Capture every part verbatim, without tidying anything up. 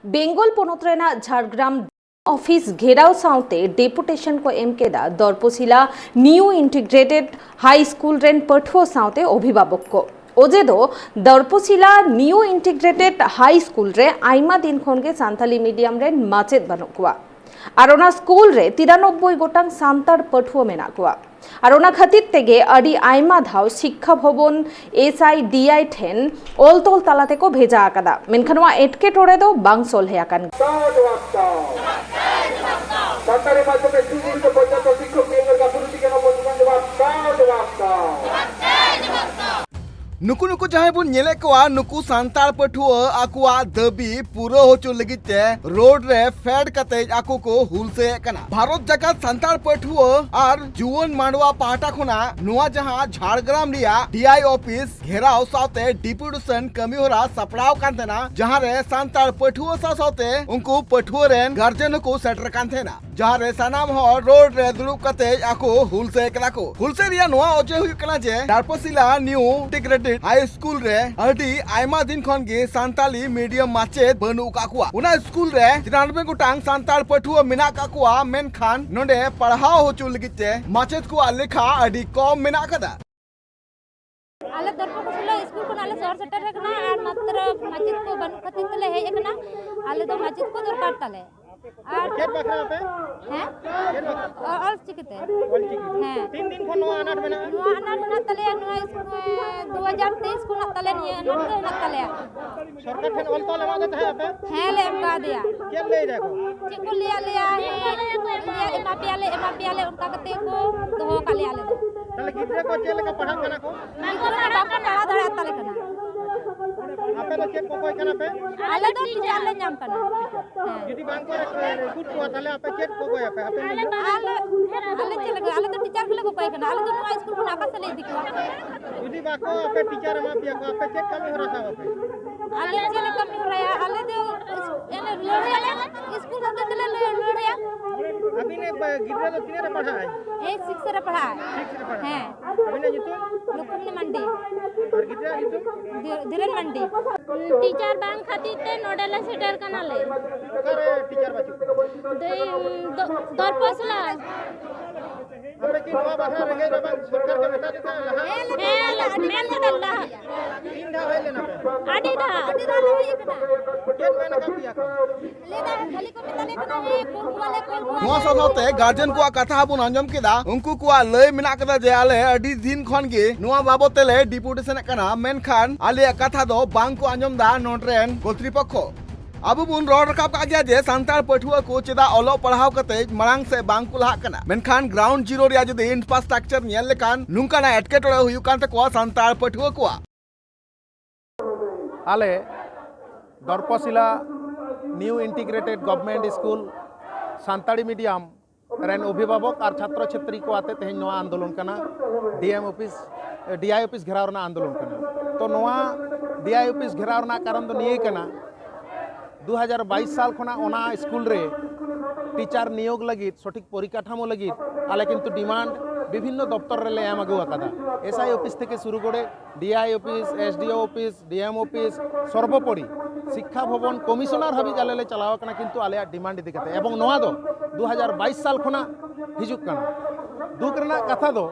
ᱵᱮᱝᱜᱚᱞ ᱯᱚᱱᱚᱛ ᱨᱮᱱᱟᱜ ᱡᱷᱟᱲᱜᱨᱟᱢ ᱚᱯᱷᱤᱥ ᱜᱷᱮᱨᱟᱣ ᱥᱟᱶᱛᱮ ᱰᱮᱯᱩᱴᱮᱥᱚᱱ ᱠᱚ ᱮᱢ ᱠᱮᱫᱟ ᱫᱚᱨᱯᱚᱥᱤᱞᱟ ᱱᱤᱭᱩ ᱤᱱᱴᱤᱜᱨᱮᱴᱮᱰ ᱦᱟᱭ ᱥᱠᱩᱞ ᱨᱮᱱ ᱯᱟᱹᱴᱷᱩᱣᱟᱹ ᱥᱟᱶᱛᱮ ᱚᱵᱷᱤᱵᱷᱟᱵᱚᱠ ᱠᱚ᱾ ᱚᱡᱮ ᱫᱚ ᱫᱚᱨᱯᱚᱥᱤᱞᱟ ᱱᱤᱭᱩ ᱤᱱᱴᱤᱜᱨᱮᱴᱮᱰ ᱦᱟᱭ ᱥᱠᱩᱞ ᱨᱮ ᱟᱭᱢᱟ ᱫᱤᱱ ᱠᱷᱚᱱ ᱜᱮ ᱥᱟᱱᱛᱟᱞᱤ ᱢᱤᱰᱤᱭᱟᱢ ᱨᱮᱱ ᱢᱟᱪᱮᱫ ᱵᱟᱹᱱᱩᱜ ᱠᱚᱣᱟ ᱟᱨ ᱚᱱᱟ ᱥᱠᱩᱞ ᱨᱮ ᱛᱤᱨᱟᱱᱚᱵᱵᱳᱭ ᱜᱚᱴᱟᱝ ᱥᱟᱱᱛᱟᱲ ᱯᱟᱹᱴᱷᱩᱣᱟᱹ ᱢᱮᱱᱟᱜ ᱠᱚᱣᱟ᱾ ᱟᱨ ᱚᱱᱟ ᱠᱷᱟᱹᱛᱤᱨ ᱛᱮᱜᱮ ᱟᱹᱰᱤ ᱟᱭᱢᱟ ᱫᱷᱟᱣ ᱥᱤᱠᱠᱷᱟ ᱵᱷᱚᱵᱚᱱ ᱮᱥ ᱟᱭ ᱰᱤ ᱟᱭ ᱴᱷᱮᱱ ᱚᱞ ᱛᱚᱞ ᱛᱟᱞᱟ ᱛᱮᱠᱚ ᱵᱷᱮᱡᱟ ᱟᱠᱟᱫᱟ, ᱢᱮᱱᱠᱷᱟᱱ ᱱᱚᱣᱟ ᱮᱴᱠᱮᱴᱚᱬᱮ ᱫᱚ ᱵᱟᱝ ᱥᱚᱞᱦᱮ ᱟᱠᱟᱱ ᱜᱮᱭᱟ᱾ ᱫᱟᱣ ᱡᱚᱵᱟᱵ ᱫᱟᱣ᱾ ᱥᱟᱱᱛᱟᱲᱤ ᱢᱟᱫᱽᱫᱷᱚᱢᱤᱠ ᱥᱩᱫᱷᱩ ᱯᱚᱧᱪᱟᱭᱮᱛ ᱥᱤᱠᱠᱷᱚᱠ ᱱᱤᱭᱳᱜ ᱨᱮᱱᱟᱜ ᱯᱩᱨᱩᱥᱤ ᱠᱟᱱᱟ ᱵᱚᱱ, ᱡᱚᱵᱟᱵ ᱫᱟᱣ, ᱡᱚᱵᱟᱵ ᱫᱟᱣ᱾ ᱱᱩᱠᱩ ᱱᱩᱠᱩ ᱡᱟᱦᱟᱸᱭ ᱵᱚᱱ ᱧᱮᱞᱮᱫ ᱠᱚᱣᱟ, ᱱᱩᱠᱩ ᱥᱟᱱᱛᱟᱲ ᱯᱟᱹᱴᱷᱩᱣᱟᱹ ᱟᱠᱚᱣᱟᱜ ᱫᱟᱹᱵᱤ ᱯᱩᱨᱟᱹᱣ ᱦᱚᱪᱚ ᱞᱟᱹᱜᱤᱫ ᱛᱮ ᱨᱳᱰ ᱨᱮ ᱯᱷᱮᱰ ᱠᱟᱛᱮ ᱟᱠᱚ ᱠᱚ ᱦᱩᱞᱥᱟᱹᱭᱮᱫ ᱠᱟᱱᱟ᱾ ᱵᱷᱟᱨᱚᱛ ᱡᱟᱠᱟᱛ ᱥᱟᱱᱛᱟᱲ ᱯᱟᱹᱴᱷᱩᱣᱟᱹ ᱟᱨ ᱡᱩᱣᱟᱹᱱ ᱢᱟᱰᱣᱟ ᱯᱟᱦᱴᱟ ᱠᱷᱚᱱᱟᱜ ᱱᱚᱣᱟ ᱡᱟᱦᱟᱸ ᱡᱷᱟᱲᱜᱨᱟᱢ ᱨᱮᱭᱟᱜ ᱰᱤ ᱟᱭ ᱚᱯᱷᱤᱥ ᱜᱷᱮᱨᱟᱣ ᱥᱟᱶᱛᱮ ᱰᱤᱯᱩᱴᱮᱥᱚᱱ ᱠᱟᱹᱢᱤ ᱦᱚᱨᱟ ᱥᱟᱯᱲᱟᱣ ᱠᱟᱱ ᱛᱟᱦᱮᱱᱟ, ᱡᱟᱦᱟᱸ ᱨᱮ ᱥᱟᱱᱛᱟᱲ ᱯᱟᱹᱴᱷᱩᱣᱟᱹ ᱥᱟᱶ ᱥᱟᱶᱛᱮ ᱩᱱᱠᱩ ᱯᱟᱹᱴᱷᱩᱣᱟᱹ ᱨᱮᱱ ᱜᱟᱨᱡᱮᱱ ᱦᱚᱸᱠᱚ ᱥᱮᱴᱮᱨ ᱠᱟᱱ ᱛᱟᱦᱮᱱᱟ, ᱡᱟᱦᱟᱸ ᱨᱮ ᱥᱟᱱᱟᱢ ᱦᱚᱲ ᱨᱳᱰ ᱨᱮ ᱫᱩᱲᱩᱵ ᱠᱟᱛᱮ ᱟᱠᱚ ᱦᱩᱞᱥᱟᱹᱭ ᱠᱟᱱᱟ ᱠᱚ᱾ ᱦᱩᱞᱥᱟᱹᱭ ᱨᱮᱭᱟᱜ ᱱᱚᱣᱟ ᱚᱡᱮ ᱦᱩᱭᱩᱜ ᱠᱟᱱᱟ ᱡᱮ ᱰᱟᱨᱯᱚᱥᱤᱞᱟ ᱱᱤᱭᱩ ᱤᱱᱴᱤᱜᱨᱮᱴᱮᱰ ᱦᱟᱭ ᱥᱠᱩᱞ ᱨᱮ ᱟᱹᱰᱤ ᱟᱭᱢᱟ ᱫᱤᱱ ᱠᱷᱚᱱ ᱜᱮ ᱥᱟᱱᱛᱟᱞᱤ ᱢᱤᱰᱤᱭᱟᱢ ᱢᱟᱪᱮᱫ ᱵᱟᱹᱱᱩᱜ ᱟᱠᱟᱫ ᱠᱚᱣᱟ᱾ ᱚᱱᱟ ᱥᱠᱩᱞ ᱨᱮ ᱛᱤᱨᱟᱱᱚᱵᱵᱳᱭ ᱜᱚᱴᱟᱝ ᱥᱟᱱᱛᱟᱲ ᱯᱟᱹᱴᱷᱩᱣᱟᱹ ᱢᱮᱱᱟᱜ ᱟᱠᱟᱫ ᱠᱚᱣᱟ, ᱢᱮᱱᱠᱷᱟᱱ ᱱᱚᱰᱮ ᱯᱟᱲᱦᱟᱣ ᱦᱚᱪᱚ ᱞᱟᱹᱜᱤᱫ ᱛᱮ ᱢᱟᱪᱮᱫ ᱠᱚᱣᱟᱜ ᱞᱮᱠᱷᱟ ᱟᱹᱰᱤ ᱠᱚᱢ ᱢᱮᱱᱟᱜ ᱟᱠᱟᱫᱟ᱾ ᱟᱞᱮ ᱫᱚᱨᱯᱚᱥᱤᱞᱟ ᱥᱠᱩᱞ ᱠᱷᱚᱱᱟᱜ ᱞᱮ ᱥᱚᱦᱚᱨ ᱥᱮᱴᱮᱨ ᱟᱠᱟᱱᱟ ᱟᱨ ᱢᱟᱛᱨᱚ ᱢᱟᱪᱮᱫ ᱠᱚ ᱵᱟᱹᱱᱩᱜ ᱠᱷᱟᱹᱛᱤᱨ ᱛᱮᱞᱮ ᱦᱮᱡ ᱟᱠᱟᱱᱟ᱾ ᱟᱞᱮ ᱫᱚ ᱢᱟᱪᱮᱫ ᱠᱚ ᱫᱚᱨᱠᱟᱨ ᱛᱟᱞᱮ᱾ ᱟᱨ ᱪᱮᱫ ᱵᱟᱠᱷᱨᱟ ᱟᱯᱮ? ᱦᱮᱸ? ᱪᱮᱫ ᱵᱟᱠᱷᱨᱟ? ᱚ-, ᱚᱞ ᱪᱤᱠᱤ ᱛᱮ᱾ ᱚᱞ ᱪᱤᱠᱤ ᱛᱮ? ᱦᱮᱸ᱾ ᱛᱤᱱ ᱫᱤᱱ ᱠᱷᱚᱱ ᱱᱚᱣᱟ ᱟᱱᱟᱴ ᱢᱮᱱᱟᱜᱼᱟ? ᱱᱚᱣᱟ ᱟᱱᱟᱴ ᱢᱮᱱᱟᱜ ᱛᱟᱞᱮᱭᱟ, ᱱᱚᱣᱟ ᱥᱠᱩᱞ, ᱫᱩ ᱦᱟᱡᱟᱨ ᱛᱮᱭᱤᱥ ᱠᱷᱚᱱᱟᱜ ᱛᱟᱞᱮ ᱱᱤᱭᱟᱹ ᱟᱱᱟᱴ ᱫᱚ ᱦᱮᱱᱟᱜ ᱛᱟᱞᱮᱭᱟ᱾ ᱥᱚᱨᱠᱟᱨ ᱴᱷᱮᱱ ᱚᱞ ᱛᱚᱞ ᱮᱢᱟᱜ ᱠᱚ ᱛᱟᱦᱮᱸ ᱟᱯᱮ? ᱦᱮᱸ, ᱞᱮ ᱮᱢ ᱠᱟᱣᱫᱮᱭᱟ᱾ ᱪᱮᱫ ᱞᱟᱹᱭ ᱫᱟ ᱠᱚ? ᱪᱮᱫ ᱠᱚ ᱞᱟᱹᱭᱟ, ᱞᱟᱹᱭᱟ, ᱦᱮᱸ, ᱞᱟᱹᱭᱟ, ᱮᱢᱟ ᱯᱮᱭᱟᱞᱮ, ᱮᱢᱟ ᱯᱮᱭᱟᱞᱮ, ᱚᱱᱠᱟ ᱠᱟᱛᱮ ᱠᱚ ᱫᱚᱦᱚ ᱟᱠᱟᱫ ᱞᱮᱭᱟ ᱟᱞᱮ ᱫᱚ᱾ ᱛᱟᱦᱞᱮ ᱜᱤᱫᱽᱨᱟᱹ ᱠᱚ ᱪᱮᱫ ᱞᱮᱠᱟ ᱯᱟᱲᱦᱟᱜ ᱠᱟᱱᱟ ᱠᱚ? ᱜᱤᱫᱽᱨᱟᱹ ᱫᱚ ᱵᱟᱠᱚ ᱯᱟᱲᱦᱟᱣ ᱫᱟᱲᱮᱭᱟᱜ ᱛᱟᱞᱮ ᱠᱟᱱᱟ᱾ ᱟᱯᱮ ᱫᱚ ᱪᱮᱫ ᱠᱚᱠᱚᱭ ᱠᱟᱱᱟ ᱯᱮ? ᱟᱞᱮ ᱫᱚ ᱴᱤᱪᱟᱨ ᱞᱮ ᱧᱟᱢ ᱠᱟᱱᱟ᱾ ᱦᱮᱸ᱾ ᱡᱩᱫᱤ ᱵᱟᱝ ᱠᱚ ᱨᱮᱠᱨᱩᱴ ᱠᱚᱣᱟ, ᱛᱟᱦᱞᱮ ᱟᱯᱮ ᱪᱮᱫ ᱠᱚᱠᱚᱭ ᱟᱯᱮ? ᱟᱯᱮ ᱟᱞᱮ, ᱟᱞᱮ ᱪᱮᱫ ᱞᱮᱠᱟ? ᱟᱞᱮ ᱫᱚ ᱴᱤᱪᱟᱨ ᱜᱮᱞᱮ ᱠᱚᱠᱚᱭ ᱠᱟᱱᱟ᱾ ᱟᱞᱮ ᱫᱚ ᱱᱚᱣᱟ ᱥᱠᱩᱞ ᱠᱷᱚᱱ ᱚᱠᱟ ᱥᱮᱫ ᱞᱮ ᱤᱫᱤ ᱠᱚᱣᱟ? ᱡᱩᱫᱤ ᱵᱟᱠᱚ ᱟᱯᱮ ᱴᱤᱪᱟᱨ ᱮᱢᱟ ᱯᱮᱭᱟ ᱠᱚ, ᱟᱯᱮ ᱪᱮᱫ ᱠᱟᱹᱢᱤ ᱦᱚᱨᱟ ᱥᱟᱵ ᱟᱯᱮ? ᱟᱞᱮ ᱪᱮᱫ ᱞᱮ ᱠᱟᱹᱢᱤ ᱦᱚᱨᱟᱭᱟ? ᱟᱞᱮ ᱫᱚ ᱮᱱᱮ ᱨᱩᱣᱟᱹᱲ ᱦᱩᱭᱩᱜᱼᱟ᱾ ᱥᱠᱩᱞ ᱦᱚᱛᱮ ᱛᱮᱞᱮ ᱞᱟᱹᱭ ᱨᱩᱣᱟᱹᱲ ᱦᱩᱭᱩᱜᱼᱟ᱾ ᱟᱹᱵᱤᱱ ᱜᱤᱫᱽᱨᱟᱹ ᱫᱚ ᱛᱤᱱᱟᱹᱜ ᱨᱮ ᱯᱟᱲᱦᱟᱜ ᱟᱭ? ᱮᱭᱤᱴ ᱥᱤᱠᱥ ᱨᱮ ᱯᱟᱲᱦᱟᱜ ᱟᱭ᱾ ᱥᱤᱠᱥ ᱨᱮ ᱯᱟᱲᱦᱟᱜ ᱟᱭ᱾ ᱦᱮᱸ᱾ ᱟᱹᱵᱤᱱᱟᱜ ᱧᱩᱛᱩᱢ? ᱞᱩᱠᱩᱢᱚᱱᱤ ᱢᱟᱱᱰᱤ᱾ ᱟᱨ ᱜᱤᱫᱽᱨᱟᱹᱣᱟᱜ ᱧᱩᱛᱩᱢ? ᱫᱷᱤ-, ᱫᱷᱤᱨᱮᱱ ᱢᱟᱱᱰᱤ᱾ ᱴᱤᱪᱟᱨ ᱵᱟᱝ ᱠᱷᱟᱹᱛᱤᱨ ᱛᱮ ᱱᱚᱰᱮ ᱞᱮ ᱥᱮᱴᱮᱨ ᱠᱟᱱᱟᱞᱮ᱾ ᱚᱠᱟᱨᱮ ᱴᱤᱪᱟᱨ ᱵᱟᱹᱪᱩᱜ ᱠᱚᱣᱟ? ᱫᱚ-, ᱫᱚᱨᱯᱚᱥᱞᱟ᱾ ᱟᱯᱮ ᱠᱤ ᱱᱚᱣᱟ ᱵᱟᱠᱷᱨᱟ ᱨᱮᱸᱜᱮᱡ ᱨᱟᱵᱟᱝ ᱥᱚᱨᱠᱟᱨ ᱠᱚ ᱢᱮᱛᱟ ᱯᱮ ᱛᱟᱦᱮᱸᱫ ᱞᱟᱦᱟ? ᱦᱮᱸ, ᱢᱮᱱ ᱠᱮᱫᱟ ᱞᱟᱦᱟ᱾ ᱛᱤᱱ ᱫᱷᱟᱣ ᱦᱮᱡ ᱞᱮᱱᱟ ᱯᱮ? ᱟᱹᱰᱤ ᱫᱷᱟᱣ᱾ ᱟᱹᱰᱤ ᱫᱷᱟᱣ ᱞᱮ ᱦᱮᱡ ᱠᱟᱱᱟ᱾ ᱪᱮᱫ ᱢᱮᱱ ᱟᱠᱟᱫ ᱯᱮᱭᱟ ᱠᱚ? ᱞᱟᱹᱭ ᱫᱟ, ᱠᱷᱟᱹᱞᱤ ᱠᱚ ᱢᱮᱛᱟ ᱞᱮ ᱠᱟᱱᱟ, "ᱦᱮᱸ, ᱠᱩᱞ ᱠᱚᱣᱟᱞᱮ, ᱠᱩᱞ ᱠᱚᱣᱟᱞᱮ᱾" ᱱᱚᱣᱟ ᱥᱟᱶ ᱥᱟᱶᱛᱮ ᱜᱟᱨᱡᱮᱱ ᱠᱚᱣᱟᱜ ᱠᱟᱛᱷᱟ ᱦᱚᱸᱵᱚᱱ ᱟᱸᱡᱚᱢ ᱠᱮᱫᱟ᱾ ᱩᱱᱠᱩ ᱠᱚᱣᱟᱜ ᱞᱟᱹᱭ ᱢᱮᱱᱟᱜ ᱠᱟᱫᱟ ᱡᱮ, "ᱟᱞᱮ ᱟᱹᱰᱤ ᱫᱤᱱ ᱠᱷᱚᱱ ᱜᱮ ᱱᱚᱣᱟ ᱵᱟᱵᱚᱛ ᱛᱮᱞᱮ ᱰᱤᱯᱩᱴᱮᱥᱚᱱ ᱮᱫ ᱠᱟᱱᱟ, ᱢᱮᱱᱠᱷᱟᱱ ᱟᱞᱮᱭᱟᱜ ᱠᱟᱛᱷᱟ ᱫᱚ ᱵᱟᱝ ᱠᱚ ᱟᱸᱡᱚᱢ ᱮᱫᱟ ᱱᱚᱰᱮ ᱨᱮᱱ ᱠᱚᱨᱛᱨᱤᱯᱚᱠᱠᱷᱚ᱾" ᱟᱵᱚ ᱵᱚᱱ ᱨᱚᱲ ᱨᱟᱠᱟᱵ ᱠᱟᱜ ᱜᱮᱭᱟ ᱡᱮ ᱥᱟᱱᱛᱟᱲ ᱯᱟᱹᱴᱷᱩᱣᱟᱹ ᱠᱚ ᱪᱮᱫᱟᱜ ᱚᱞᱚᱜ ᱯᱟᱲᱦᱟᱣ ᱠᱟᱛᱮ ᱢᱟᱲᱟᱝ ᱥᱮᱫ ᱵᱟᱝ ᱠᱚ ᱞᱟᱦᱟᱜ ᱠᱟᱱᱟ, ᱢᱮᱱᱠᱷᱟᱱ ᱜᱨᱟᱣᱩᱱᱰ ᱡᱤᱨᱳ ᱨᱮᱭᱟᱜ ᱡᱩᱫᱤ ᱤᱱᱯᱷᱨᱟᱥᱴᱨᱟᱠᱪᱟᱨ ᱧᱮᱞ ᱞᱮᱠᱷᱟᱱ ᱱᱚᱝᱠᱟᱱᱟᱜ ᱮᱴᱠᱮᱴᱚᱬᱮ ᱦᱩᱭᱩᱜ ᱠᱟᱱ ᱛᱟᱠᱚᱣᱟ ᱥᱟᱱᱛᱟᱲ ᱯᱟᱹᱴᱷᱩᱣᱟᱹ ᱠᱚᱣᱟᱜ᱾ ᱟᱞᱮ Darposhila new integrated government school Santali medium ᱨᱮᱱ ᱚᱵᱷᱤᱵᱷᱟᱵᱚᱠ ᱟᱨ ᱪᱷᱟᱛᱨᱚ ᱪᱷᱟᱛᱨᱤ ᱠᱚ ᱟᱛᱮ ᱛᱮᱦᱮᱧ ᱱᱚᱣᱟ ᱟᱱᱫᱳᱞᱚᱱ ᱠᱟᱱᱟ, ᱰᱤ M office, D I office ᱜᱷᱮᱨᱟᱣ ᱨᱮᱱᱟᱜ ᱟᱱᱫᱳᱞᱚᱱ ᱠᱟᱱᱟ᱾ ᱛᱚ ᱱᱚᱣᱟ ᱰᱤ ᱟᱭ ᱚᱯᱷᱤᱥ ᱜᱷᱮᱨᱟᱣ ᱨᱮᱱᱟᱜ ᱠᱟᱨᱚᱱ ᱫᱚ ᱱᱤᱭᱟᱹ ᱠᱟᱱᱟ, ᱫᱩ ᱦᱟᱡᱟᱨ ᱵᱟᱭᱤᱥ ᱥᱟᱞ ᱠᱷᱚᱱᱟᱜ ᱚᱱᱟ ᱥᱠᱩᱞ ᱨᱮ ᱴᱤᱪᱟᱨ ᱱᱤᱭᱳᱜᱽ ᱞᱟᱹᱜᱤᱫ ᱥᱚᱴᱷᱤᱠ ᱯᱚᱨᱤᱠᱟᱴᱷᱟᱢᱳ ᱞᱟᱹᱜᱤᱫ ᱟᱞᱮ ᱠᱤᱱᱛᱩ ᱰᱤᱢᱟᱱᱰ ᱵᱤᱵᱷᱤᱱᱱᱚ ᱫᱚᱯᱛᱚᱨ ᱨᱮᱞᱮ ᱮᱢ ᱟᱹᱜᱩ ᱟᱠᱟᱫᱟ᱾ ᱮᱥ ᱟᱭ ᱚᱯᱷᱤᱥ ᱛᱷᱮᱠᱮ ᱥᱩᱨᱩ ᱠᱚᱨᱮ D I office, S D O office, D M office, ᱥᱚᱨᱵᱚᱯᱚᱨᱤ ᱥᱤᱠᱠᱷᱟ ᱵᱷᱚᱵᱚᱱ ᱠᱚᱢᱤᱥᱚᱱᱟᱨ ᱦᱟᱹᱵᱤᱡ ᱟᱞᱮ ᱞᱮ ᱪᱟᱞᱟᱣ ᱟᱠᱟᱱᱟ, ᱠᱤᱱᱛᱩ ᱟᱞᱮᱭᱟᱜ ᱰᱤᱢᱟᱱᱰ ᱤᱫᱤ ᱠᱟᱛᱮ᱾ ᱮᱵᱚᱝ ᱱᱚᱣᱟ ᱫᱚ ᱫᱩ ᱦᱟᱡᱟᱨ ᱵᱟᱭᱤᱥ ᱥᱟᱞ ᱠᱷᱚᱱᱟᱜ ᱦᱤᱡᱩᱜ ᱠᱟᱱᱟ᱾ ᱫᱩᱠ ᱨᱮᱱᱟᱜ ᱠᱟᱛᱷᱟ ᱫᱚ,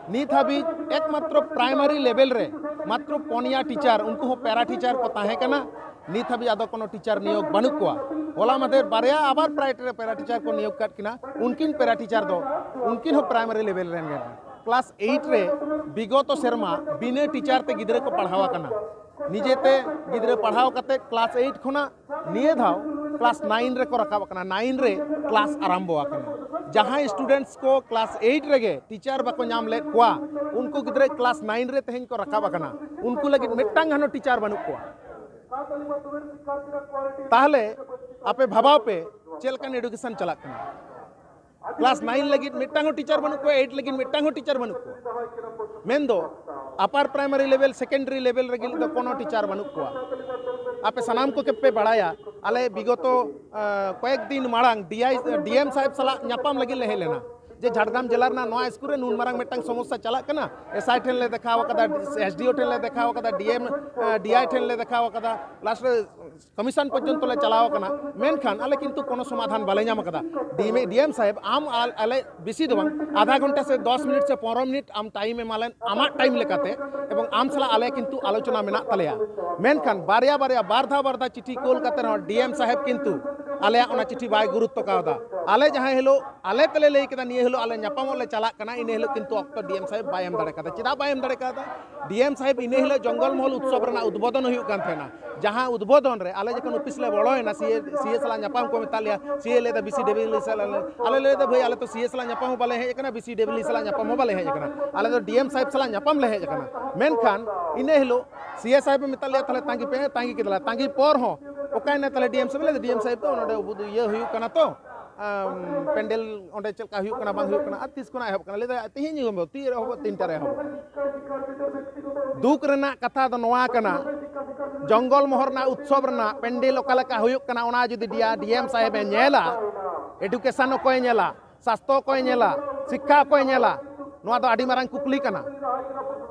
ᱱᱤᱛ ᱦᱟᱹᱵᱤᱡ ᱮᱠᱢᱟᱛᱨᱚ ᱯᱨᱟᱭᱢᱟᱨᱤ ᱞᱮᱵᱮᱞ ᱨᱮ ᱢᱟᱛᱨᱚ ᱯᱚᱱᱭᱟ ᱴᱤᱪᱟᱨ, ᱩᱱᱠᱩ ᱦᱚᱸ ᱯᱮᱨᱟ ᱴᱤᱪᱟᱨ ᱠᱚ ᱛᱟᱦᱮᱸ ᱠᱟᱱᱟ, ᱱᱤᱛ ᱦᱟᱹᱵᱤᱡ ᱟᱫᱚ ᱠᱳᱱᱳ ᱴᱤᱪᱟᱨ ᱱᱤᱭᱳᱜᱽ ᱵᱟᱹᱱᱩᱜ ᱠᱚᱣᱟ᱾ ᱦᱚᱞᱟ ᱢᱟᱫᱷᱮᱨ ᱵᱟᱨᱭᱟ ᱟᱵᱟᱨ ᱯᱨᱟᱭ-, ᱯᱮᱨᱟ ᱴᱤᱪᱟᱨ ᱠᱚ ᱱᱤᱭᱳᱜᱽ ᱠᱟᱫ ᱠᱤᱱᱟ, ᱩᱱᱠᱤᱱ ᱯᱮᱨᱟ ᱴᱤᱪᱟᱨ ᱫᱚ, ᱩᱱᱠᱤᱱ ᱦᱚᱸ ᱯᱨᱟᱭᱢᱟᱨᱤ ᱞᱮᱵᱮᱞ ᱨᱮᱱ ᱜᱮ᱾ ᱠᱞᱟᱥ ᱮᱭᱤᱴ ᱨᱮ ᱵᱤᱜᱚᱛᱚ ᱥᱮᱨᱢᱟ ᱵᱤᱱᱟᱹ ᱴᱤᱪᱟᱨ ᱛᱮ ᱜᱤᱫᱽᱨᱟᱹ ᱠᱚ ᱯᱟᱲᱦᱟᱣ ᱟᱠᱟᱱᱟ᱾ ᱱᱤᱡᱮᱛᱮ ᱜᱤᱫᱽᱨᱟᱹ ᱯᱟᱲᱦᱟᱣ ᱠᱟᱛᱮ ᱠᱞᱟᱥ ᱮᱭᱤᱴ ᱠᱷᱚᱱᱟᱜ ᱱᱤᱭᱟᱹ ᱫᱷᱟᱣ ᱠᱞᱟᱥ ᱱᱟᱭᱤᱱ ᱨᱮᱠᱚ ᱨᱟᱠᱟᱵ ᱟᱠᱟᱱᱟ, ᱱᱟᱭᱤᱱ ᱨᱮ ᱠᱞᱟᱥ ᱟᱨᱟᱢᱵᱚ ᱟᱠᱟᱱᱟ᱾ ᱡᱟᱦᱟᱸᱭ ᱥᱴᱩᱰᱮᱱᱴᱥ ᱠᱚ ᱠᱞᱟᱥ ᱮᱭᱤᱴ ᱨᱮᱜᱮ ᱴᱤᱪᱟᱨ ᱵᱟᱠᱚ ᱧᱟᱢ ᱞᱮᱫ ᱠᱚᱣᱟ, ᱩᱱᱠᱩ ᱜᱤᱫᱽᱨᱟᱹ ᱠᱞᱟᱥ ᱱᱟᱭᱤᱱ ᱨᱮ ᱛᱮᱦᱮᱧ ᱠᱚ ᱨᱟᱠᱟᱵ ᱟᱠᱟᱱᱟ, ᱩᱱᱠᱩ ᱞᱟᱹᱜᱤᱫ ᱢᱤᱫᱴᱟᱝ ᱦᱚᱸ ᱴᱤᱪᱟᱨ ᱵᱟᱹᱱᱩᱜ ᱠᱚᱣᱟ᱾ ᱛᱟᱦᱚᱞᱮ ᱟᱯᱮ ᱵᱷᱟᱵᱟᱣ ᱯᱮ, ᱪᱮᱫ ᱞᱮᱠᱟᱱ ᱮᱰᱩᱠᱮᱥᱚᱱ ᱪᱟᱞᱟᱜ ᱠᱟᱱᱟ? ᱠᱞᱟᱥ ᱱᱟᱭᱤᱱ ᱞᱟᱹᱜᱤᱫ ᱢᱤᱫᱴᱟᱝ ᱦᱚᱸ ᱴᱤᱪᱟᱨ ᱵᱟᱹᱱᱩᱜ ᱠᱚᱣᱟ, ᱮᱭᱤᱴ ᱞᱟᱹᱜᱤᱫ ᱢᱤᱫᱴᱟᱝ ᱦᱚᱸ ᱴᱤᱪᱟᱨ ᱵᱟᱹᱱᱩᱜ ᱠᱚᱣᱟ᱾ ᱢᱮᱱᱫᱚ ᱟᱯᱟᱨ ᱯᱨᱟᱭᱢᱟᱨᱤ ᱞᱮᱵᱮᱞ, ᱥᱮᱠᱮᱱᱰᱟᱨᱤ ᱞᱮᱵᱮᱞ ᱨᱮᱜᱮ ᱫᱚ ᱠᱳᱱᱳ ᱴᱤᱪᱟᱨ ᱵᱟᱹᱱᱩᱜ ᱠᱚᱣᱟ᱾ ᱟᱯᱮ ᱥᱟᱱᱟᱢ ᱠᱚᱜᱮ ᱯᱮ ᱵᱟᱲᱟᱭᱟ, ᱟᱞᱮ ᱵᱤᱜᱚᱛᱚ ᱠᱚᱭᱮᱠ ᱫᱤᱱ ᱢᱟᱲᱟᱝ ᱰᱤ ᱟᱭ ᱰᱤ ᱮᱢ ᱥᱟᱦᱮᱵᱽ ᱥᱟᱞᱟᱜ ᱧᱟᱯᱟᱢ ᱞᱟᱹᱜᱤᱫ ᱞᱮ ᱦᱮᱡ ᱞᱮᱱᱟ, ᱡᱮ ᱡᱷᱟᱲᱜᱨᱟᱢ ᱡᱮᱞᱟ ᱨᱮᱱᱟᱜ ᱱᱚᱣᱟ ᱥᱠᱩᱞ ᱨᱮ ᱱᱩᱱ ᱢᱟᱨᱟᱝ ᱢᱤᱫᱴᱟᱝ ᱥᱚᱢᱚᱥᱥᱟ ᱪᱟᱞᱟᱜ ᱠᱟᱱᱟ᱾ ᱮᱥ ᱟᱭ ᱴᱷᱮᱱ ᱞᱮ ᱫᱮᱠᱷᱟᱣ ᱟᱠᱟᱫᱟ, ᱮᱥ ᱰᱤ ᱳ ᱴᱷᱮᱱ ᱞᱮ ᱫᱮᱠᱷᱟᱣ ᱟᱠᱟᱫᱟ, ᱰᱤ ᱮᱢ ᱰᱤ ᱟᱭ ᱴᱷᱮᱱ ᱞᱮ ᱫᱮᱠᱷᱟᱣ ᱟᱠᱟᱫᱟ, ᱞᱟᱥᱴ ᱨᱮ ᱠᱚᱢᱤᱥᱚᱱ ᱯᱚᱨᱡᱚᱱᱛᱚ ᱞᱮ ᱪᱟᱞᱟᱣ ᱟᱠᱟᱱᱟ, ᱢᱮᱱᱠᱷᱟᱱ ᱟᱞᱮ ᱠᱤᱱᱛᱩ ᱠᱳᱱᱳ ᱥᱚᱢᱟᱫᱷᱟᱱ ᱵᱟᱞᱮ ᱧᱟᱢ ᱟᱠᱟᱫᱟ᱾ ᱰᱤ ᱮᱢ ᱥᱟᱦᱮᱵᱽ, ᱟᱢ ᱟᱞ- ᱟᱞᱮ ᱵᱮᱥᱤ ᱫᱚ ᱵᱟᱝ, ᱟᱫᱷᱟ ᱜᱷᱚᱱᱴᱟ ᱥᱮ ᱫᱚᱥ ᱢᱤᱱᱤᱴ ᱥᱮ ᱯᱚᱱᱨᱚ ᱢᱤᱱᱤᱴ ᱟᱢ ᱴᱟᱭᱤᱢ ᱮᱢᱟ ᱞᱮᱢ, ᱟᱢᱟᱜ ᱴᱟᱭᱤᱢ ᱞᱮᱠᱟᱛᱮ, ᱮᱵᱚᱝ ᱟᱢ ᱥᱟᱞᱟᱜ ᱟᱞᱮ ᱠᱤᱱᱛᱩ ᱟᱞᱳᱪᱚᱱᱟ ᱢᱮᱱᱟᱜ ᱛᱟᱞᱮᱭᱟ᱾ ᱢᱮᱱᱠᱷᱟᱱ ᱵᱟᱨᱭᱟ ᱵᱟᱨᱭᱟ, ᱵᱟᱨ ᱫᱷᱟᱣ ᱵᱟᱨ ᱫᱷᱟᱣ ᱪᱤᱴᱷᱤ ᱠᱳᱞ ᱠᱟᱛᱮ ᱨᱮᱦᱚᱸ ᱰᱤ ᱮᱢ ᱥᱟᱦᱮᱵᱽ ᱠᱤᱱᱛᱩ ᱟᱞᱮᱭᱟᱜ ᱚᱱᱟ ᱪᱤᱴᱷᱤ ᱵᱟᱭ ᱜᱩᱨᱩᱛᱛᱚ ᱠᱟᱣᱫᱟ᱾ ᱟᱞᱮ ᱡᱟᱦᱟᱸ ᱦᱤᱞᱳᱜ ᱟᱞᱮ ᱛᱮᱞᱮ ᱞᱟᱹᱭ ᱠᱮᱫᱟ ᱱᱤᱭᱟᱹ ᱦᱤᱞᱳᱜ ᱟᱞᱮ ᱧᱟᱯᱟᱢᱚᱜ ᱞᱮ ᱪᱟᱞᱟᱜ ᱠᱟᱱᱟ, ᱤᱱᱟᱹ ᱦᱤᱞᱳᱜ ᱠᱤᱱᱛᱩ ᱚᱠᱛᱚ ᱰᱤ ᱮᱢ ᱥᱟᱦᱮᱵᱽ ᱵᱟᱭ ᱮᱢ ᱫᱟᱲᱮ ᱠᱟᱣᱫᱟ᱾ ᱪᱮᱫᱟᱜ ᱵᱟᱭ ᱮᱢ ᱫᱟᱲᱮ ᱠᱟᱣᱫᱟ? ᱰᱤ ᱮᱢ ᱥᱟᱦᱮᱵᱽ ᱤᱱᱟᱹ ᱦᱤᱞᱳᱜ ᱡᱚᱝᱜᱚᱞ ᱢᱚᱦᱚᱞ ᱩᱛᱥᱚᱵᱽ ᱨᱮᱱᱟᱜ ᱩᱫᱵᱳᱫᱚᱱ ᱦᱩᱭᱩᱜ ᱠᱟᱱ ᱛᱟᱦᱮᱱᱟ, ᱡᱟᱦᱟᱸ ᱩᱫᱵᱳᱫᱚᱱ ᱨᱮ ᱟᱞᱮ ᱡᱚᱠᱷᱚᱱ ᱚᱯᱷᱤᱥ ᱞᱮ ᱵᱚᱞᱚᱭᱮᱱᱟ, ᱥᱤ ᱮ, ᱥᱤ ᱮ ᱥᱟᱞᱟᱜ ᱧᱟᱯᱟᱢ ᱠᱚ ᱢᱮᱛᱟᱜ ᱞᱮᱭᱟ, ᱥᱤ ᱮ ᱞᱟᱹᱭᱫᱟ ᱵᱤ ᱥᱤ ᱰᱟᱵᱞᱤᱭᱩ ᱥᱟᱞᱟᱜ ᱞᱮ, ᱟᱞᱮ ᱞᱮ ᱞᱟᱹᱭᱫᱟ ᱵᱷᱟᱹᱭ ᱟᱞᱮ ᱛᱚ ᱥᱤ ᱮ ᱥᱟᱞᱟᱜ ᱧᱟᱯᱟᱢ ᱦᱚᱸ ᱵᱟᱞᱮ ᱦᱮᱡ ᱟᱠᱟᱱᱟ, ᱵᱤ ᱥᱤ ᱰᱟᱵᱞᱤᱭᱩ ᱥᱟᱞᱟᱜ ᱧᱟᱯᱟᱢ ᱦᱚᱸ ᱵᱟᱞᱮ ᱦᱮᱡ ᱟᱠᱟᱱᱟ, ᱟᱞᱮ ᱫᱚ ᱰᱤ ᱮᱢ ᱥᱟᱦᱮᱵᱽ ᱥᱟᱞᱟᱜ ᱧᱟᱯᱟᱢ ᱞᱮ ᱦᱮᱡ ᱟᱠᱟᱱᱟ᱾ ᱢᱮᱱᱠᱷᱟᱱ ᱤᱱᱟᱹ ᱦᱤᱞᱳᱜ ᱥᱤ ᱮ ᱥᱟᱦᱮᱵᱽ ᱮ ᱢᱮᱛᱟᱜ ᱞᱮᱭᱟ, ᱛᱟᱦᱞᱮ ᱛᱟᱸᱜᱤ ᱯᱮ, ᱛᱟᱸᱜᱤ ᱠᱮᱫᱟᱞᱮ, ᱛᱟᱸᱜᱤ ᱯᱚᱨ ᱦᱚᱸ ᱚᱠᱟᱭᱮᱱᱟ ᱛᱟᱦᱞᱮ ᱰᱤ ᱮᱢ ᱥᱟᱦᱮᱵᱽ? ᱞᱟᱹᱭᱫᱟ ᱰᱤ ᱮᱢ ᱥᱟᱦᱮᱵᱽ ᱛᱚ ᱱᱚᱰᱮ ᱤᱭᱟᱹ ᱦᱩᱭᱩᱜ ᱠᱟᱱᱟ ᱛᱚ, ᱟᱢ, ᱯᱮᱱᱰᱮᱞ ᱚᱸᱰᱮ ᱪᱮᱫ ᱞᱮᱠᱟ ᱦᱩᱭᱩᱜ ᱠᱟᱱᱟ ᱵᱟᱝ ᱦᱩᱭᱩᱜ ᱠᱟᱱᱟ, ᱟᱨ ᱛᱤᱥ ᱠᱷᱚᱱᱟᱜ ᱮᱦᱚᱵ ᱠᱟᱱᱟ? ᱞᱟᱹᱭᱫᱟ ᱛᱮᱦᱮᱧ ᱮᱦᱚᱵᱚᱜ, ᱛᱤ ᱨᱮ ᱮᱦᱚᱵᱚᱜ, ᱛᱤᱱᱴᱟ ᱨᱮ ᱮᱦᱚᱵᱚᱜ᱾ ᱫᱩᱠ ᱨᱮᱱᱟᱜ ᱠᱟᱛᱷᱟ ᱫᱚ ᱱᱚᱣᱟ ᱠᱟᱱᱟ, ᱡᱚᱝᱜᱚᱞ ᱢᱚᱦᱚᱞ ᱨᱮᱱᱟᱜ ᱩᱛᱥᱚᱵ ᱨᱮᱱᱟᱜ ᱯᱮᱱᱰᱮᱞ ᱚᱠᱟ ᱞᱮᱠᱟ ᱦᱩᱭᱩᱜ ᱠᱟᱱᱟ, ᱚᱱᱟ ᱡᱩᱫᱤ ᱰᱤ ᱮᱢ ᱥᱟᱦᱮᱵᱽ ᱮ ᱧᱮᱞᱟ, ᱮᱰᱩᱠᱮᱥᱚᱱ ᱚᱠᱚᱭᱮ ᱧᱮᱞᱟ, ᱥᱟᱥᱛᱷᱚ ᱚᱠᱚᱭᱮ ᱧᱮᱞᱟ, ᱥᱤᱠᱠᱷᱟ ᱚᱠᱚᱭᱮ ᱧᱮᱞᱟ, ᱱᱚᱣᱟ ᱫᱚ ᱟᱹᱰᱤ ᱢᱟᱨᱟᱝ ᱠᱩᱠᱞᱤ ᱠᱟᱱᱟ᱾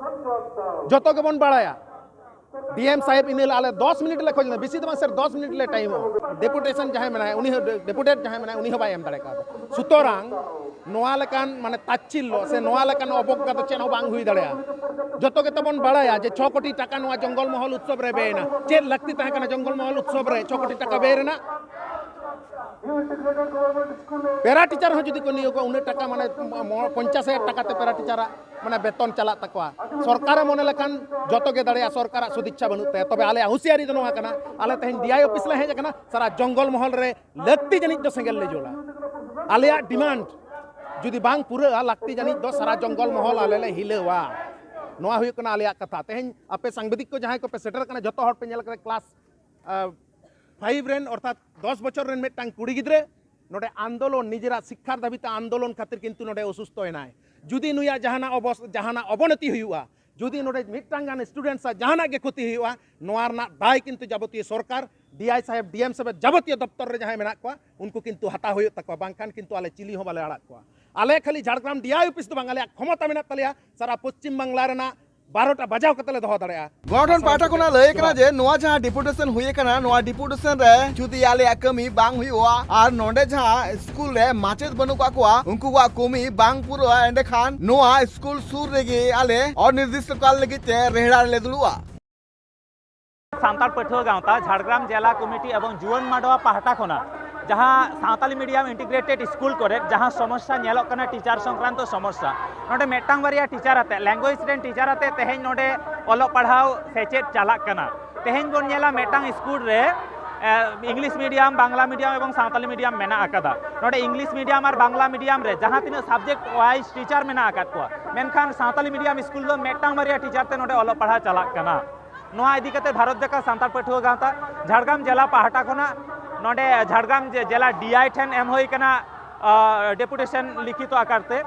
ᱡᱚᱛᱚ ᱜᱮᱵᱚᱱ ᱵᱟᱲᱟᱭᱟ, ᱰᱤ ᱮᱢ ᱥᱟᱦᱮᱵᱽ ᱤᱱᱟᱹ ᱦᱤᱞᱳᱜ ᱟᱞᱮ ᱫᱚᱥ ᱢᱤᱱᱤᱴ ᱞᱮ ᱠᱷᱚᱡᱽ ᱞᱮᱱᱟ, ᱵᱮᱥᱤ ᱫᱚ ᱵᱟᱝ ᱥᱮᱨ, ᱫᱚᱥ ᱢᱤᱱᱤᱴ ᱞᱮ ᱴᱟᱭᱤᱢᱚᱜᱼᱟ᱾ ᱰᱮᱯᱩᱴᱮᱥᱚᱱ ᱡᱟᱦᱟᱸᱭ ᱢᱮᱱᱟᱭᱟ ᱩᱱᱤ ᱦᱚᱸ, ᱰᱮᱯᱩᱴᱮᱴ ᱡᱟᱦᱟᱸᱭ ᱢᱮᱱᱟᱭᱟ ᱩᱱᱤ ᱦᱚᱸ ᱵᱟᱭ ᱮᱢ ᱫᱟᱲᱮ ᱠᱟᱣᱫᱟ᱾ ᱥᱩᱛᱚᱨᱟᱝ ᱱᱚᱣᱟ ᱞᱮᱠᱟᱱ ᱢᱟᱱᱮ ᱛᱟᱪᱪᱤᱞᱞᱚ ᱥᱮ ᱱᱚᱣᱟ ᱞᱮᱠᱟᱱ ᱚᱵᱚᱜᱽᱜᱟ ᱫᱚ ᱪᱮᱫ ᱦᱚᱸ ᱵᱟᱝ ᱦᱩᱭ ᱫᱟᱲᱮᱭᱟᱜᱼᱟ᱾ ᱡᱚᱛᱚ ᱜᱮᱛᱚ ᱵᱚᱱ ᱵᱟᱲᱟᱭᱟ ᱡᱮ ᱪᱷᱚ ᱠᱳᱴᱤ ᱴᱟᱠᱟ ᱱᱚᱣᱟ ᱡᱚᱝᱜᱚᱞ ᱢᱚᱦᱚᱞ ᱩᱛᱥᱚᱵ ᱨᱮ ᱵᱮᱭᱮᱱᱟ᱾ ᱪᱮᱫ ᱞᱟᱹᱠᱛᱤ ᱛᱟᱦᱮᱸ ᱠᱟᱱᱟ ᱡᱚᱝᱜᱚᱞ ᱢᱚᱦᱚᱞ ᱩᱛᱥᱚᱵ ᱨᱮ ᱪᱷᱚ ᱠᱳᱴᱤ ᱴᱟᱠᱟ ᱵᱮᱭ ᱨᱮᱱᱟᱜ? ᱯᱮᱨᱟ ᱴᱤᱪᱟᱨ ᱦᱚᱸ ᱡᱩᱫᱤ ᱠᱚ ᱱᱤᱭᱳᱜᱚᱜ, ᱩᱱᱟᱹᱜ ᱴᱟᱠᱟ ᱢᱟᱱᱮ ᱢᱚ-, ᱯᱚᱧᱪᱟᱥ ᱦᱟᱡᱟᱨ ᱴᱟᱠᱟ ᱛᱮ ᱯᱮᱨᱟ ᱴᱤᱪᱟᱨᱟᱜ ᱢᱟᱱᱮ ᱵᱮᱛᱚᱱ ᱪᱟᱞᱟᱜ ᱛᱟᱠᱚᱣᱟ᱾ ᱥᱚᱨᱠᱟᱨᱮ ᱢᱚᱱᱮ ᱞᱮᱠᱷᱟᱱ ᱡᱚᱛᱚ ᱜᱮ ᱫᱟᱲᱮᱭᱟᱜᱼᱟ, ᱥᱚᱨᱠᱟᱨᱟᱜ ᱥᱚᱫᱤᱪᱪᱷᱟ ᱵᱟᱹᱱᱩᱜ ᱛᱟᱭᱟ᱾ ᱛᱚᱵᱮ ᱟᱞᱮᱭᱟᱜ ᱦᱩᱸᱥᱤᱭᱟᱨᱤ ᱫᱚ ᱱᱚᱣᱟ ᱠᱟᱱᱟ, ᱟᱞᱮ ᱛᱮᱦᱮᱧ ᱰᱤ ᱟᱭ ᱚᱯᱷᱤᱥ ᱞᱮ ᱦᱮᱡ ᱟᱠᱟᱱᱟ, ᱥᱟᱨᱟ ᱡᱚᱝᱜᱚᱞ ᱢᱚᱦᱚᱞ ᱨᱮ ᱞᱟᱹᱠᱛᱤ ᱡᱟᱹᱱᱤᱡ ᱫᱚ ᱥᱮᱸᱜᱮᱞ ᱞᱮ ᱡᱩᱞᱟ᱾ ᱟᱞᱮᱭᱟᱜ ᱰᱤᱢᱟᱱᱰ ᱡᱩᱫᱤ ᱵᱟᱝ ᱯᱩᱨᱟᱹᱜᱼᱟ, ᱞᱟᱹᱠᱛᱤ ᱡᱟᱹᱱᱤᱡ ᱫᱚ ᱥᱟᱨᱟ ᱡᱚᱝᱜᱚᱞ ᱢᱚᱦᱚᱞ ᱟᱞᱮ ᱞᱮ ᱦᱤᱞᱟᱹᱣᱟ᱾ ᱱᱚᱣᱟ ᱦᱩᱭᱩᱜ ᱠᱟᱱᱟ ᱟᱞᱮᱭᱟᱜ ᱠᱟᱛᱷᱟ᱾ ᱛᱮᱦᱮᱧ ᱟᱯᱮ ᱥᱟᱝᱵᱟᱫᱤᱠ ᱠᱚ ᱡᱟᱦᱟᱸᱭ ᱠᱚᱯᱮ ᱥᱮᱴᱮᱨ ᱟᱠᱟᱱᱟ, ᱡᱚᱛᱚ ᱦᱚᱲ ᱯᱮ ᱧᱮᱞ ᱠᱟᱫᱟ, ᱠᱞᱟᱥ ᱯᱷᱟᱭᱤᱵᱷ ᱨᱮᱱ, ᱚᱨᱛᱷᱟᱛ ᱫᱚᱥ ᱵᱚᱪᱷᱚᱨ ᱨᱮᱱ ᱢᱤᱫᱴᱟᱝ ᱠᱩᱲᱤ ᱜᱤᱫᱽᱨᱟᱹ ᱱᱚᱰᱮ ᱟᱱᱫᱳᱞᱚᱱ, ᱱᱤᱡᱮᱨᱟᱜ ᱥᱤᱠᱠᱷᱟᱨ ᱫᱟᱹᱵᱤᱛᱮ ᱟᱱᱫᱳᱞᱚᱱ ᱠᱷᱟᱹᱛᱤᱨ ᱠᱤᱱᱛᱩ ᱱᱚᱰᱮ ᱚᱥᱩᱥᱛᱷᱚ ᱮᱱᱟᱭ᱾ ᱡᱩᱫᱤ ᱱᱩᱭᱟᱜ ᱡᱟᱦᱟᱱᱟᱜ ᱚᱵᱚᱥ-, ᱡᱟᱦᱟᱱᱟᱜ ᱚᱵᱚᱱᱚᱛᱤ ᱦᱩᱭᱩᱜᱼᱟ, ᱡᱩᱫᱤ ᱱᱚᱰᱮ ᱢᱤᱫᱴᱟᱝ ᱜᱟᱱ ᱥᱴᱩᱰᱮᱱᱴᱥ ᱟᱜ ᱡᱟᱦᱟᱱᱟᱜ ᱜᱮ ᱠᱷᱚᱛᱤ ᱦᱩᱭᱩᱜᱼᱟ, ᱱᱚᱣᱟ ᱨᱮᱱᱟᱜ ᱫᱟᱭ ᱠᱤᱱᱛᱩ ᱡᱟᱵᱚᱛᱤᱭᱚ ᱥᱚᱨᱠᱟᱨ, ᱰᱤᱟᱭ ᱥᱟᱦᱮᱵᱽ, ᱰᱤᱮᱢ ᱥᱟᱦᱮᱵᱽ, ᱡᱟᱵᱚᱛᱤᱭᱚ ᱫᱚᱯᱛᱚᱨ ᱨᱮ ᱡᱟᱦᱟᱸᱭ ᱢᱮᱱᱟᱜ ᱠᱚᱣᱟ, ᱩᱱᱠᱩ ᱠᱤᱱᱛᱩ ᱦᱟᱛᱟᱣ ᱦᱩᱭᱩᱜ ᱛᱟᱠᱚᱣᱟ, ᱵᱟᱝᱠᱷᱟᱱ ᱠᱤᱱᱛᱩ ᱟᱞᱮ ᱪᱤᱞᱤ ᱦᱚᱸ ᱵᱟᱞᱮ ᱟᱲᱟᱜ ᱠᱚᱣᱟ᱾ ᱟᱞᱮ ᱠᱷᱟᱹᱞᱤ ᱡᱷᱟᱲᱜᱨᱟᱢ ᱰᱤᱟᱭ ᱚᱯᱷᱤᱥ ᱫᱚ ᱵᱟᱝ, ᱟᱞᱮᱭᱟᱜ ᱠᱷᱚᱢᱚᱛᱟ ᱢᱮᱱᱟᱜ ᱛᱟᱞᱮᱭᱟ ᱥᱟᱨᱟ ᱯᱚᱥᱪᱤᱢ ᱵᱟᱝᱞᱟ ᱨᱮᱱᱟᱜ ᱵᱟᱨᱚᱴᱟ ᱵᱟᱡᱟᱣ ᱠᱟᱛᱮ ᱞᱮ ᱫᱚᱦᱚ ᱫᱟᱲᱮᱭᱟᱜᱼᱟ᱾ ᱜᱚᱱᱚᱴᱷᱚᱱ ᱯᱟᱦᱴᱟ ᱠᱷᱚᱱᱟᱜ ᱞᱟᱹᱭ ᱠᱟᱱᱟ ᱡᱮ ᱱᱚᱣᱟ ᱡᱟᱦᱟᱸ ᱰᱮᱯᱩᱴᱮᱥᱚᱱ ᱦᱩᱭ ᱟᱠᱟᱱᱟ, ᱱᱚᱣᱟ ᱰᱮᱯᱩᱴᱮᱥᱚᱱ ᱨᱮ ᱡᱩᱫᱤ ᱟᱞᱮᱭᱟᱜ ᱠᱟᱹᱢᱤ ᱵᱟᱝ ᱦᱩᱭᱩᱜᱼᱟ ᱟᱨ ᱱᱚᱰᱮ ᱡᱟᱦᱟᱸ ᱥᱠᱩᱞ ᱨᱮ ᱢᱟᱪᱮᱫ ᱵᱟᱹᱱᱩᱜ ᱠᱟᱜ ᱠᱚᱣᱟ, ᱩᱱᱠᱩ ᱠᱚᱣᱟᱜ ᱠᱟᱹᱢᱤ ᱵᱟᱝ ᱯᱩᱨᱟᱹᱜᱼᱟ, ᱮᱸᱰᱮᱠᱷᱟᱱ ᱱᱚᱣᱟ ᱥᱠᱩᱞ ᱥᱩᱨ ᱨᱮᱜᱮ ᱟᱞᱮ ᱚᱱᱤᱨᱫᱤᱥᱴᱚ ᱠᱟᱞ ᱞᱟᱹᱜᱤᱫ ᱛᱮ ᱨᱮᱦᱲᱟ ᱨᱮᱞᱮ ᱫᱩᱲᱩᱵᱼᱟ᱾ ᱥᱟᱱᱛᱟᱲ ᱯᱟᱹᱴᱷᱩᱣᱟᱹ ᱜᱟᱶᱛᱟ, ᱡᱷᱟᱲᱜᱨᱟᱢ ᱡᱮᱞᱟ ᱠᱚᱢᱤᱴᱤ ᱮᱵᱚᱝ ᱡᱩᱣᱟᱹᱱ ᱢᱟᱰᱣᱟ ᱯᱟᱦᱴᱟ ᱠᱷᱚᱱᱟᱜ ᱡᱟᱦᱟᱸ ᱥᱟᱶᱛᱟᱞᱤ ᱢᱤᱰᱤᱭᱟᱢ ᱤᱱᱴᱤᱜᱨᱮᱴᱮᱰ ᱥᱠᱩᱞ ᱠᱚᱨᱮ ᱡᱟᱦᱟᱸ ᱥᱚᱢᱚᱥᱥᱟ ᱧᱮᱞᱚᱜ ᱠᱟᱱᱟ, ᱴᱤᱪᱟᱨ ᱥᱚᱝᱠᱨᱟᱱᱛᱚ ᱥᱚᱢᱚᱥᱥᱟ, ᱱᱚᱰᱮ ᱢᱤᱫᱴᱟᱝ ᱵᱟᱨᱭᱟ ᱴᱤᱪᱟᱨ ᱟᱛᱮ, ᱞᱮᱝᱜᱩᱭᱮᱡᱽ ᱨᱮᱱ ᱴᱤᱪᱟᱨ ᱟᱛᱮ ᱛᱮᱦᱮᱧ ᱱᱚᱰᱮ ᱚᱞᱚᱜ ᱯᱟᱲᱦᱟᱣ ᱥᱮᱪᱮᱫ ᱪᱟᱞᱟᱜ ᱠᱟᱱᱟ᱾ ᱛᱮᱦᱮᱧ ᱵᱚᱱ ᱧᱮᱞᱟ ᱢᱤᱫᱴᱟᱝ ᱥᱠᱩᱞ ᱨᱮ, ᱮ, ᱤᱝᱞᱤᱥ ᱢᱤᱰᱤᱭᱟᱢ, ᱵᱟᱝᱞᱟ ᱢᱤᱰᱤᱭᱟᱢ ᱮᱵᱚᱝ ᱥᱟᱶᱛᱟᱞᱤ ᱢᱤᱰᱤᱭᱟᱢ ᱢᱮᱱᱟᱜ ᱟᱠᱟᱫᱟ᱾ ᱱᱚᱰᱮ ᱤᱝᱞᱤᱥ ᱢᱤᱰᱤᱭᱟᱢ ᱟᱨ ᱵᱟᱝᱞᱟ ᱢᱤᱰᱤᱭᱟᱢ ᱨᱮ ᱡᱟᱦᱟᱸ ᱛᱤᱱᱟᱹᱜ ᱥᱟᱵᱡᱮᱠᱴ ᱣᱟᱭᱤᱡᱽ ᱴᱤᱪᱟᱨ ᱢᱮᱱᱟᱜ ᱟᱠᱟᱫ ᱠᱚᱣᱟ, ᱢᱮᱱᱠᱷᱟᱱ ᱥᱟᱶᱛᱟᱞᱤ ᱢᱤᱰᱤᱭᱟᱢ ᱥᱠᱩᱞ ᱫᱚ ᱢᱤᱫᱴᱟᱝ ᱵᱟᱨᱭᱟ ᱴᱤᱪᱟᱨ ᱛᱮ ᱱᱚᱰᱮ ᱚᱞᱚᱜ ᱯᱟᱲᱦᱟᱣ ᱪᱟᱞᱟᱜ ᱠᱟᱱᱟ᱾ ᱱᱚᱣᱟ ᱤᱫᱤ ᱠᱟᱛᱮ ᱵᱷᱟᱨᱚᱛ ᱡᱟᱠᱟᱛ ᱥᱟᱱᱛᱟᱲ ᱯᱟᱹᱴᱷᱩᱣᱟᱹ ᱜᱟᱶᱛᱟ ᱡᱷᱟᱲᱜᱨᱟᱢ ᱡᱮᱞᱟ ᱯᱟᱦᱴᱟ ᱠᱷᱚᱱᱟᱜ ᱱᱚᱰᱮ ᱡᱷᱟᱲᱜᱨᱟᱢ ᱡᱮ-, ᱡᱮᱞᱟ ᱰᱤᱟᱭ ᱴᱷᱮᱱ ᱮᱢ ᱦᱩᱭ ᱠᱟᱱᱟ, ᱟ, ᱰᱮᱯᱩᱴᱮᱥᱚᱱ ᱞᱤᱠᱷᱤᱛᱚ ᱟᱠᱟᱨ ᱛᱮ᱾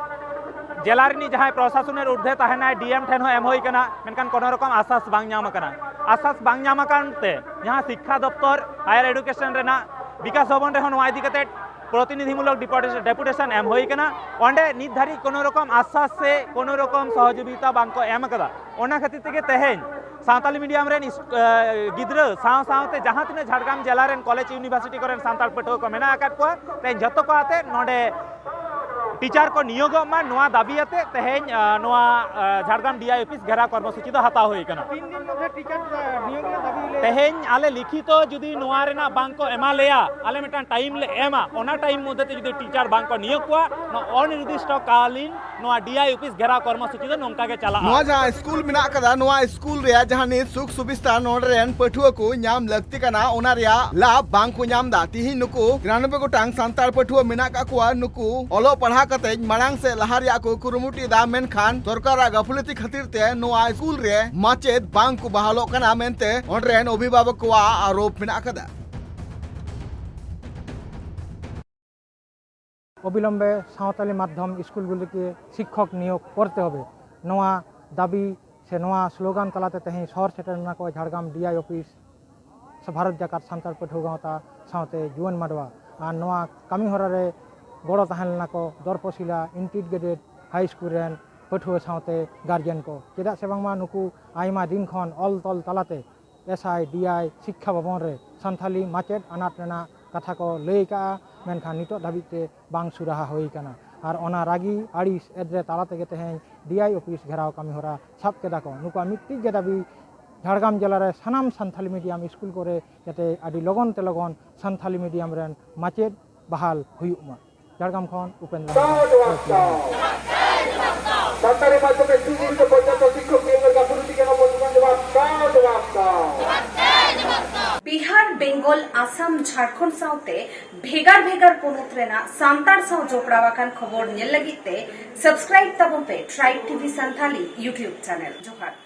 ᱡᱮᱞᱟ ᱨᱤᱱᱤᱡ ᱡᱟᱦᱟᱸᱭ ᱯᱨᱚᱥᱟᱥᱚᱱᱮᱨ ᱩᱨᱫᱷᱮ ᱛᱟᱦᱮᱱᱟᱭ, ᱰᱤᱮᱢ ᱴᱷᱮᱱ ᱦᱚᱸ ᱮᱢ ᱦᱩᱭ ᱠᱟᱱᱟ, ᱢᱮᱱᱠᱷᱟᱱ ᱠᱳᱱᱳ ᱨᱚᱠᱚᱢ ᱟᱥᱟᱥ ᱵᱟᱝ ᱧᱟᱢ ᱟᱠᱟᱱᱟ᱾ ᱟᱥᱟᱥ ᱵᱟᱝ ᱧᱟᱢ ᱟᱠᱟᱱ ᱛᱮ ᱡᱟᱦᱟᱸ ᱥᱤᱠᱠᱷᱟ ᱫᱚᱯᱛᱚᱨ, ᱦᱟᱭᱟᱨ ᱮᱰᱩᱠᱮᱥᱚᱱ ᱨᱮᱱᱟᱜ ᱵᱤᱠᱟᱥ ᱵᱷᱚᱵᱚᱱ ᱨᱮᱦᱚᱸ ᱱᱚᱣᱟ ᱤᱫᱤ ᱠᱟᱛᱮ ᱯᱨᱚᱛᱤᱱᱤᱫᱷᱤᱢᱩᱞᱚᱠ ᱰᱮᱯᱩᱴᱮᱥᱚᱱ ᱮᱢ ᱦᱩᱭ ᱠᱟᱱᱟ᱾ ᱚᱸᱰᱮ ᱱᱤᱛ ᱫᱷᱟᱹᱨᱤᱡ ᱠᱳᱱᱳ ᱨᱚᱠᱚᱢ ᱟᱥᱥᱟᱥ ᱥᱮ ᱠᱳᱱᱳ ᱨᱚᱠᱚᱢ ᱥᱚᱦᱚᱡᱳᱜᱤᱛᱟ ᱵᱟᱝ ᱠᱚ ᱮᱢ ᱟᱠᱟᱫᱟ᱾ ᱚᱱᱟ ᱠᱷᱟᱹᱛᱤᱨ ᱛᱮᱜᱮ ᱛᱮᱦᱮᱧ ᱥᱟᱱᱛᱟᱞᱤ ᱢᱤᱰᱤᱭᱟᱢ ᱨᱮᱱ ᱤᱥ-, ᱮ, ᱜᱤᱫᱽᱨᱟᱹ ᱥᱟᱶ ᱥᱟᱶᱛᱮ ᱡᱟᱦᱟᱸ ᱛᱤᱱᱟᱹᱜ ᱡᱷᱟᱲᱜᱨᱟᱢ ᱡᱮᱞᱟ ᱨᱮᱱ ᱠᱚᱞᱮᱡᱽ ᱤᱭᱩᱱᱤᱵᱷᱟᱨᱥᱤᱴᱤ ᱠᱚᱨᱮᱱ ᱥᱟᱱᱛᱟᱲ ᱯᱟᱹᱴᱷᱩᱣᱟᱹ ᱠᱚ ᱢᱮᱱᱟᱜ ᱟᱠᱟᱫ ᱠᱚᱣᱟ, ᱛᱮᱦᱮᱧ ᱡᱷᱚᱛᱚ ᱠᱚ ᱟᱛᱮ ᱱᱚᱰᱮ ᱴᱤᱪᱟᱨ ᱠᱚ ᱱᱤᱭᱳᱜᱚᱜ ᱢᱟ, ᱱᱚᱣᱟ ᱫᱟᱹᱵᱤ ᱟᱛᱮ ᱛᱮᱦᱮᱧ, ᱮ, ᱱᱚᱣᱟ, ᱮ, ᱡᱷᱟᱲᱜᱨᱟᱢ ᱰᱤᱟᱭ ᱚᱯᱷᱤᱥ ᱜᱷᱮᱨᱟᱣ ᱠᱚᱨᱢᱚᱥᱩᱪᱤ ᱫᱚ ᱦᱟᱛᱟᱣ ᱦᱩᱭ ᱟᱠᱟᱱᱟ᱾ ᱛᱤᱱ ᱫᱤᱱ ᱢᱚᱫᱽᱫᱷᱮ ᱴᱤᱪᱟᱨ, ᱮ, ᱱᱤᱭᱳᱜ ᱨᱮᱱᱟᱜ ᱫᱟᱹᱵᱤ ᱞᱮ ᱛᱮᱦᱮᱧ ᱟᱞᱮ ᱞᱤᱠᱷᱤᱛᱚ ᱡᱩᱫᱤ ᱱᱚᱣᱟ ᱨᱮᱱᱟᱜ ᱵᱟᱝ ᱠᱚ ᱮᱢᱟ ᱞᱮᱭᱟ, ᱟᱞᱮ ᱢᱤᱫᱴᱟᱝ ᱴᱟᱭᱤᱢ ᱞᱮ ᱮᱢᱟ, ᱚᱱᱟ ᱴᱟᱭᱤᱢ ᱢᱚᱫᱽᱫᱷᱮ ᱛᱮ ᱡᱩᱫᱤ ᱴᱤᱪᱟᱨ ᱵᱟᱝ ᱠᱚ ᱱᱤᱭᱳᱜ ᱠᱚᱣᱟ, ᱱᱚᱣᱟ ᱚᱱᱤᱨᱫᱤᱥᱴᱚ ᱠᱟᱞᱤᱱ ᱱᱚᱣᱟ ᱰᱤᱟᱭ ᱚᱯᱷᱤᱥ ᱜᱷᱮᱨᱟᱣ ᱠᱚᱨᱢᱚᱥᱩᱪᱤ ᱫᱚ ᱱᱚᱝᱠᱟ ᱜᱮ ᱪᱟᱞᱟᱜᱼᱟ᱾ ᱱᱚᱣᱟ ᱡᱟᱦᱟᱸ ᱥᱠᱩᱞ ᱢᱮᱱᱟᱜ ᱟᱠᱟᱫᱟ, ᱱᱚᱣᱟ ᱥᱠᱩᱞ ᱨᱮᱭᱟᱜ ᱡᱟᱦᱟᱸ ᱱᱤᱛ ᱥᱩᱠ ᱥᱩᱵᱤᱥᱛᱟ ᱱᱚᱰᱮ ᱨᱮᱱ ᱯᱟᱹᱴᱷᱩᱣᱟᱹ ᱠᱚ ᱧᱟᱢ ᱞᱟᱹᱠᱛᱤ ᱠᱟᱱᱟ, ᱚᱱᱟ ᱨᱮᱭᱟᱜ ᱞᱟᱵᱷ ᱵᱟᱝ ᱠᱚ ᱧᱟᱢ ᱮᱫᱟ᱾ ᱛᱤᱦᱤᱧ ᱱᱩᱠᱩ ᱛᱤᱨᱟᱱᱚᱵᱵᱳᱭ ᱜᱚᱴᱟᱝ ᱥᱟᱱᱛᱟᱲ ᱯᱟᱹᱴᱷᱩᱣᱟᱹ ᱢᱮᱱᱟᱜ ᱠᱟᱜ ᱠᱚᱣᱟ, ᱱᱩᱠᱩ ᱚᱞᱚᱜ ᱯᱟᱲᱦᱟᱣ ᱠᱟᱛᱮ ᱢᱟᱲᱟᱝ ᱥᱮᱫ ᱞᱟᱦᱟ ᱨᱮᱭᱟᱜ ᱠᱚ ᱠᱩᱨᱩᱢᱩᱴᱩᱭᱮᱫᱟ, ᱢᱮᱱᱠᱷᱟᱱ ᱥᱚᱨᱠᱟᱨᱟᱜ ᱜᱟᱹᱯᱷᱞᱟᱹᱛᱤ ᱠᱷᱟᱹᱛᱤᱨ ᱛᱮ ᱱᱚᱣᱟ ᱥᱠᱩᱞ ᱨᱮ ᱢᱟᱪᱮᱫ ᱵᱟᱝ ᱠᱚ ᱵᱟᱦᱟᱞᱚᱜ ᱠᱟᱱᱟ ᱢᱮᱱᱛᱮ ᱚᱸᱰᱮ ᱨᱮᱱ ᱚᱵᱷᱤᱵᱷᱟᱵᱚᱠ ᱠᱚᱣᱟᱜ ᱟᱨᱳᱯ ᱢᱮᱱᱟᱜ ᱟᱠᱟᱫᱟ᱾ অবিলম্বে সাঁওতালি মাধ্যম স্কুলগুলিকে শিক্ষক নিয়োগ করতে হবে। ᱱᱚᱣᱟ ᱫᱟᱹᱵᱤ ᱥᱮ ᱱᱚᱣᱟ ᱥᱞᱳᱜᱟᱱ ᱛᱟᱞᱟᱛᱮ ᱛᱮᱦᱮᱧ ᱥᱚᱦᱚᱨ ᱥᱮᱴᱮᱨ ᱞᱮᱱᱟ ᱠᱚ ᱡᱷᱟᱲᱜᱨᱟᱢ ᱰᱤ ᱟᱭ ᱚᱯᱷᱤᱥ, ᱥᱮ ᱵᱷᱟᱨᱚᱛ ᱡᱟᱠᱟᱛ ᱥᱟᱱᱛᱟᱲ ᱯᱟᱹᱴᱷᱩᱣᱟᱹ ᱜᱟᱶᱛᱟ ᱥᱟᱶᱛᱮ ᱡᱩᱣᱟᱹᱱ ᱢᱟᱰᱣᱟ᱾ ᱟᱨ ᱱᱚᱣᱟ ᱠᱟᱹᱢᱤ ᱦᱚᱨᱟ ᱨᱮ ᱜᱚᱲᱚ ᱛᱟᱦᱮᱸ ᱞᱮᱱᱟ ᱠᱚ ᱫᱚᱨᱯᱚᱥᱤᱞᱟ ᱤᱱᱴᱤᱜᱨᱮᱴᱮᱰ ᱦᱟᱭ ᱥᱠᱩᱞ ᱨᱮᱱ ᱯᱟᱹᱴᱷᱩᱣᱟᱹ ᱥᱟᱶᱛᱮ ᱜᱟᱨᱡᱮᱱ ᱠᱚ᱾ ᱪᱮᱫᱟᱜ ᱥᱮ ᱵᱟᱝᱢᱟ ᱱᱩᱠᱩ ᱟᱭᱢᱟ ᱫᱤᱱ ᱠᱷᱚᱱ ᱚᱞ ᱛᱚᱞ ᱛᱟᱞᱟᱛᱮ ᱮᱥ ᱟᱭ ᱰᱤ ᱟᱭ ᱥᱤᱠᱠᱷᱟ ᱵᱷᱚᱵᱚᱱ ᱨᱮ ᱥᱟᱱᱛᱷᱟᱞᱤ ᱢᱟᱪᱮᱫ ᱟᱱᱟᱴ ᱨᱮᱱᱟᱜ ᱠᱟᱛᱷᱟ ᱠᱚ ᱞᱟᱹᱭ ᱠᱟᱜᱼᱟ, ᱢᱮᱱᱠᱷᱟᱱ ᱱᱤᱛᱚᱜ ᱫᱷᱟᱹᱵᱤᱡ ᱛᱮ ᱵᱟᱝ ᱥᱩᱨᱟᱦᱟ ᱦᱩᱭ ᱟᱠᱟᱱᱟ᱾ ᱟᱨ ᱚᱱᱟ ᱨᱟᱹᱜᱤ ᱟᱹᱲᱤᱥ ᱮᱫᱽᱨᱮ ᱛᱟᱞᱟ ᱛᱮᱜᱮ ᱛᱮᱦᱮᱧ ᱰᱤ ᱟᱭ ᱚᱯᱷᱤᱥ ᱜᱷᱮᱨᱟᱣ ᱠᱟᱹᱢᱤ ᱦᱚᱨᱟ ᱥᱟᱵ ᱠᱮᱫᱟ ᱠᱚ᱾ ᱱᱩᱠᱩᱣᱟᱜ ᱢᱤᱫᱴᱤᱡ ᱜᱮ ᱫᱟᱹᱵᱤ, ᱡᱷᱟᱲᱜᱨᱟᱢ ᱡᱮᱞᱟ ᱨᱮ ᱥᱟᱱᱟᱢ ᱥᱟᱱᱛᱷᱟᱞᱤ ᱢᱤᱰᱤᱭᱟᱢ ᱥᱠᱩᱞ ᱠᱚᱨᱮ ᱡᱟᱛᱮ ᱟᱹᱰᱤ ᱞᱚᱜᱚᱱ ᱛᱮ ᱞᱚᱜᱚᱱ ᱥᱟᱱᱛᱷᱟᱞᱤ ᱢᱤᱰᱤᱭᱟᱢ ᱨᱮᱱ ᱢᱟᱪᱮᱫ ᱵᱟᱦᱟᱞ ᱦᱩᱭᱩᱜ ᱢᱟ᱾ ᱡᱷᱟᱲᱜᱨᱟᱢ ᱠᱷᱚᱱ ᱩᱯᱮᱱᱫᱨᱚ ᱱᱟᱛᱷ᱾ ᱥᱟᱱᱛᱟᱲᱤ ᱢᱟᱫᱽᱫᱷᱚᱢ ᱥᱠᱩᱞ ᱨᱮᱱ ᱯᱚᱨᱡᱟᱯᱛᱚ ᱥᱤᱠᱠᱷᱚᱠ ᱠᱚ ᱮᱢ ᱞᱮᱠᱟ ᱯᱩᱨᱩᱴᱤ ᱠᱟᱱᱟ ᱵᱚᱱ ᱡᱚᱦᱟᱨ, ᱥᱟᱶ ᱡᱚᱦᱟᱨ, ᱥᱟᱶ᱾ ᱵᱤᱦᱟᱨ, ᱵᱮᱝᱜᱚᱞ, ᱟᱥᱟᱢ, ᱡᱷᱟᱲᱠᱷᱚᱸᱰ ᱥᱟᱶᱛᱮ ᱵᱷᱮᱜᱟᱨ ᱵᱷᱮᱜᱟᱨ ᱯᱚᱱᱚᱛ ᱨᱮᱱᱟᱜ ᱥᱟᱱᱛᱟᱲ ᱥᱟᱶ ᱡᱚᱯᱲᱟᱣ ᱟᱠᱟᱱ ᱠᱷᱚᱵᱚᱨ ᱧᱮᱞ ᱞᱟᱹᱜᱤᱫ ᱛᱮ subscribe ᱛᱟᱵᱚᱱ ᱯᱮ Tribe T V Santhali YouTube channel᱾ ᱡᱚᱦᱟᱨ᱾